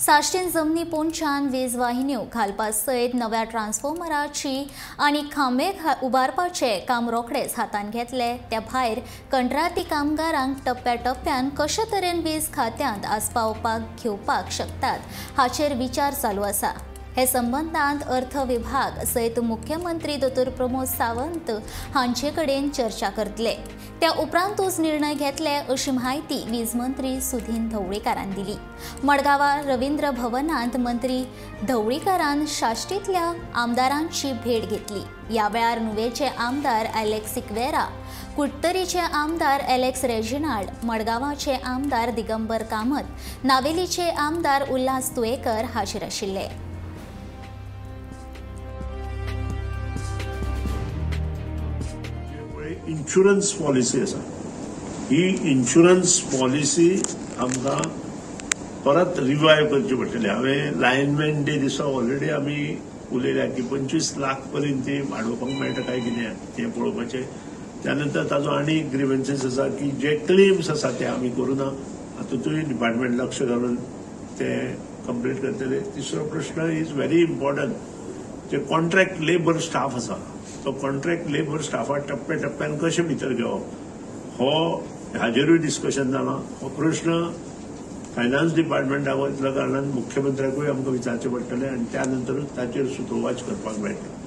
साश्टीन जमनी पोंच्यान वीज वाहिन्यो घालपा सयत नव्या ट्रान्सफॉर्मराची आनी खांबे उबारपाचे काम रोखडेच हातांत घेतले. त्या भायर कंत्राटी कामगारांक टप्प्या टप्प्यान कशे तरेन वीज खात्यांत आस्पावपाक घेवपाक शकतात हाचेर विचार चालू आसा. हे संबंदांत अर्थ विभाग सयत मुख्यमंत्री दोतोर प्रमोद सावंत हांचे कडेन चर्चा करतले. त्या उपरांतूच निर्णय घेतले अशी म्हायती वीज मंत्री सुधीन ढवळीकारान दिली. मडगांवा रवींद्र भवनांत मंत्री ढवळीकारान साश्टींतल्या आमदारांची भेट घेतली. ह्या वेळार नुवेचे आमदार एलेक्स सिक्वेरा, कुडतरीचे आमदार एलेक्स रेजिनाल्ड, मडगांवाचे आमदार दिगंबर कामत, नावेलीचे आमदार उल्हास तुयेकर हाजीर आशिल्ले. इन्शुरन्स पॉलिसी आसा, ही इन्शुरन्स पॉलिसी आमकां परत रिवायव करची पडटली. हांवें लायनमॅन डे दिसा ऑलरेडी आमी उलयल्या की 25 लाख पर्यंत ती वाडोवपाक मेळटा काय कितें तें पळोवपाचें. त्यानंतर ताजो आनी ग्रिवन्सीस आसा की जे क्लेम्स आसा ते आमी करुना, हातूंतूय डिपार्टमेंट लक्ष घालून ते कंप्लीट करतले. तिसरो प्रश्न is very important, J contract labour staff आसा तो कॉन्ट्रॅक्ट लेबर स्टाफा टप्प्या टप्प्यान कशें भितर घेवप हो हाजेरूय डिस्कशन जाला. हो प्रश्न फायनान्स डिपार्टमेंटा वतल्या कारणान मुख्यमंत्र्याकूय आमकां विचारचें पडटलें आनी त्या नंतरूच ताचेर सुतोवाच करपाक मेळटलें.